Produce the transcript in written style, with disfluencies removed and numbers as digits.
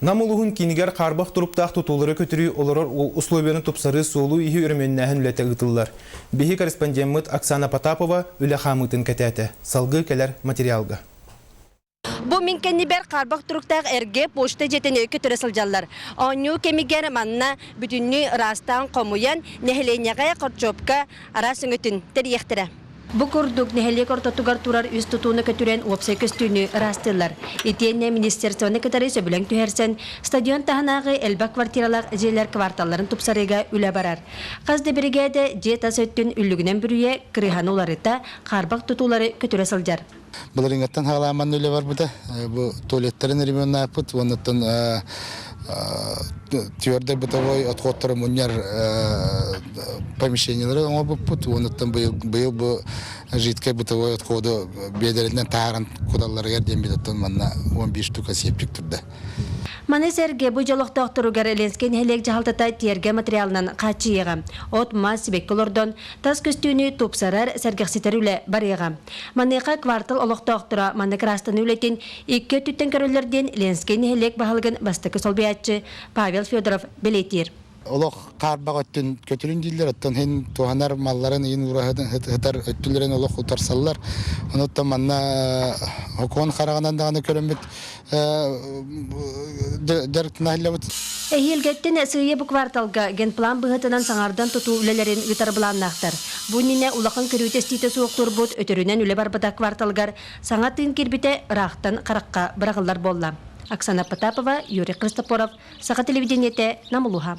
Нам улууһун киинигэр хаарбах туруктаах тутуулары көтүрүү олорор условияны тупсарыы суолу-ииһи өрөмүөннээһин үлэтэ ыытыллар. Биһи корреспондеммыт Оксана Потапова үлэ хаамыытын кэтээтэ. Салгыы кэлэр материалга. Бу мин кэннибэр хаарбах туруктаах эргэ почта дьиэтин көтөрө сылдьаллар. Оонньуу кэмигэр манна бүтүннүү ыраастаан хомуйан, нэһилиэнньэҕэ хорчуопка араас өҥөтүн тэрийиэхтэрэ. Бу курдук нэһилиэк ортотугар турар үс тутууну көтүрэн уопсай көстүүнү ыраастыыллар. Итиэннэ министерствоны кытары сөбүлэҥ түһэрсэн, стадион таһынааҕы элбэх квартиралаах дьиэлэр кварталларын тупсарыыга үлэ барар. Хас да биригээдэ дьиэ тас өттүн үллүгүнэн бүрүйэ, кырыыһаны уларыта, хаарбах тутуулары көтүрэ сылдьар. Былырыыҥҥыттан саҕалаан үлэ барбыта. Бу туалеттарын ремоннааппыт уоннаттан твердый бытовой отходтары мунньар помещениелары оҥорбуппут. Уоннаттан быйыл, быйыл бу жидкай бытовой отходу биэдэринэн таһааран куталларыгар диэн биэдэттэн манна 11 штука септик турда. Маны сэргэ бу дьолохтоохторугар Ленскэй нэһилиэк дьаһалтата тиэргэ материалынан хааччыйыаҕа. От-мас, сибэкки олордон, тас көстүүнү тупсарар, сэргэхситэр үлэ барыаҕа. Маныаха квартал олохтоохторо маннык ыраастаныы үлэтин икки өттүттэн көрөллөр диэн Ленскэй нэһилиэк баһылыгын бастакы солбуйааччы Павел Федоров бэлиэтиир. Олох хаарбах өттүн көтүрүн дииллэр, оттон иһин туһанар малларын иин уураһытар өттүлэрин олох утарсаллар. Онуттан манна хокуон хараҕынан даҕаны көрөммүт дьарыктанаһыллабыт. Эһиилгэттэн сыыйа бу кварталга генплан быһыытынан саҥардан тутуу үлэлэрин ыытар былааннаахтар. Бу иннинэ улахан көрүүтэ-истиитэ суох турбут өтөрүнэн үлэ барбыта кварталыгар саҥа тыын киирбитэ ыраахтан харахха быраҕыллар буолла. Оксана Потапова, Юрий Христофоров, Саха телевидениетэ, Нам улууһа.